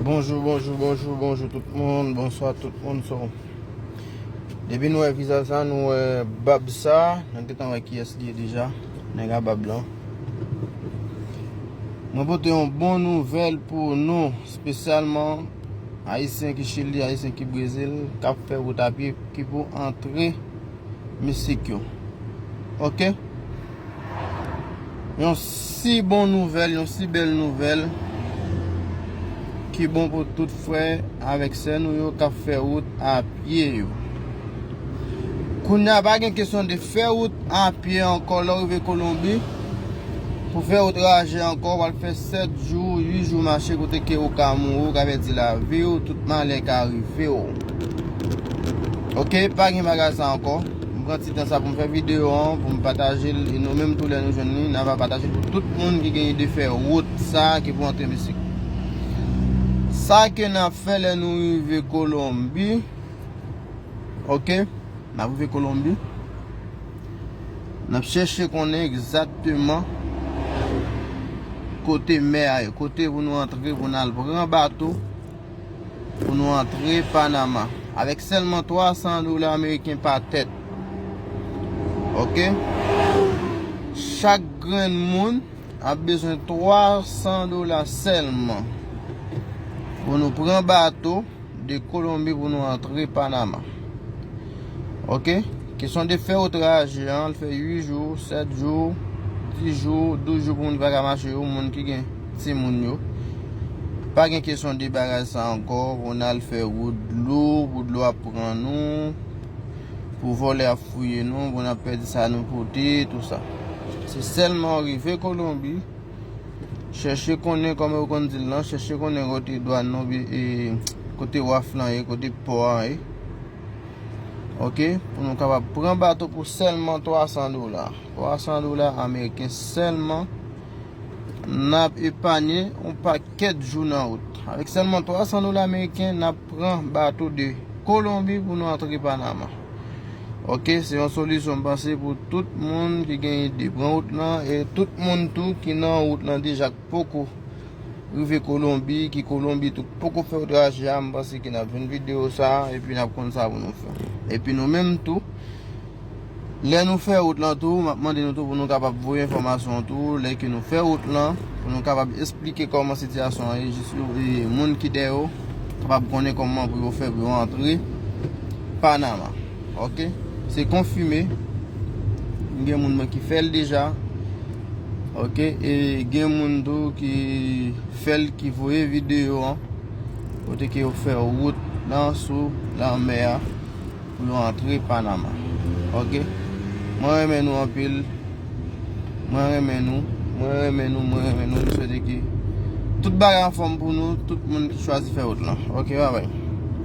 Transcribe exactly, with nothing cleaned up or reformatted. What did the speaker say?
Bonjou, bonjou, bonjou, bonjou tout moun. Bonswa tout moun. So, depi nou wè vizaj sa, nou wè bab sa, nou gentan wè kiyès li ye deja. Nèg a bab lan. Mwen pote yon bon nouvèl pou nou, espesyalman Ayisyen ki Chili, Ayisyen ki Brezil, k ap fè wout a pye, ki pou antre Meksik yo. Oke? Yon si bon nouvèl, yon si bèl nouvèl ki bon pou tout frè avèk sè nou yo k ap fè wout a pye yo. Kounye a, pa gen kesyon de fè wout a pye ankò. Lè w rive Kolonbi, pou fè wout raje ankò, w al fè sèt jou, uit jou mache, kote ke ou ka mouri, ou ka pèdi lavi w, tout malè ka rive w. Oke, pa gen bagay sa ankò. M pran ti tan sa pou m fè videyo an, pou m pataje l, e nou menm tou lè nou jwenn li, n a va pataje l pou tout moun ki gen ide fè wout sa ki pou antre Meksik. Sa ke n ap fè lè nou rive Kolonbi, oke, n ap rive Kolonbi, n ap chèche konnen egzakteman kote mè a ye, kote pou nou antre, pou n al pran bato, pou nou antre Panama. Avèk sèlman twa san dola ameriken pa tèt. Oke? Chak grenn moun ap bezwen twa san dola sèlman pou nou pran bato de Kolonbi pou nou antre Panama. Oke? Kesyon de fè wout raje an, l fè uit jou, sèt jou, dis jou, douz jou pou moun ki pa ka mache yo, moun ki gen timoun yo. Pa gen kesyon de bagay sa ankò, pou n al fè wout dlo, pou dlo ap pran nou, pou vòlè ap fouye nou, pou n ap pèdi sa nou pote, tou sa. Se sèlman w rive Kolonbi, chèche konnen, kòman yo konn di l lan, chèche konnen kote dwàn nan, e, kote waf lan ye, kote pò a ye. Oke, pou nou kapab pran bato pou sèlman twa san dola. Twa san dola ameriken sèlman, n ap epanye yon pakèt jou nan wout. Avèk sèlman twa san dola ameriken, n ap pran bato de Kolonbi pou nou antre Panama. Oke, se yon solisyon m panse pou tout moun ki gen ide pran wout lan e tout moun tou ki nan wout lan deja k poko rive Kolonbi, ki Kolonbi tou poko fè wout raje a, m panse ke n ap jwenn videyo sa a, epi n ap konn sa pou nou fè. Epi nou menm tou, lè nou fè wout lan tou, m ap mande nou tou pou nou kapab voye enfòmasyon tou, lè ke nou fè wout lan, pou nou kapab esplike kòman sitiyasyon an ye, jis yo, e, moun ki dèyè yo kapab konnen kòman pou yo fè pou yo antre Panama. Oke? Se konfime. Gen moun mwen ki fè l deja. Oke? E gen moun tou ki fè l, ki voye videyo an, kote ke yo fè wout lan sou lanmè a pou yo antre Panama. Oke? Mwen renmen nou anpil. Mwen renmen nou. Mwen renmen nou. Mwen renmen nou. M swete ke tout bagay anfòm pou nou, tout moun ki chwazi fè wout lan. Oke, babay.